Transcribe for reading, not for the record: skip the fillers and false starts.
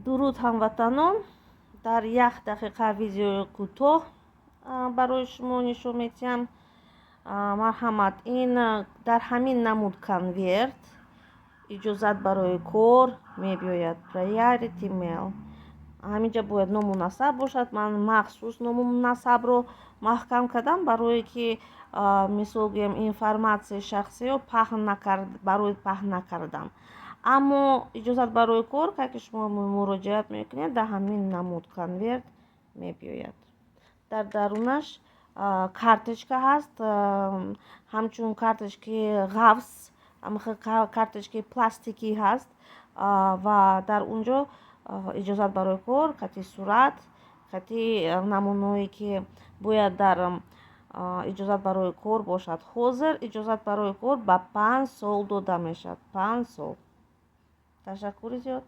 Дуруд, ҳамватанон! Дар як дақиқа видеои кӯтоҳ барои шумо нишон медиҳам. Марҳамат, ин дар ҳамин намуд конверт иҷозат барои кор мебиёяд. Priority Mail. Ҳаминҷа бояд ному насаб бошад. Ман махсус ному насабро маҳкам кардам, барое ки, мисол гӯем, информатсияи шахсиро паҳн накард, барои паҳн накардан. Аммо иҷозат барои кор, ки шумо муроҷиат мекунед, дар ҳамин намуд конверт мебиёяд. Дар дарунаш карточка ҳаст, ҳамчун карточкаи ғафс, карточкаи пластикӣ ҳаст ва дар он ҷо иҷозат барои кор қати сурат, қати намунаое, ки бояд дар иҷозат барои кор бошад. Ҳозир иҷозат барои кор ба 5 сол дода мешавад, 5 сол. Ташаккури зиёд.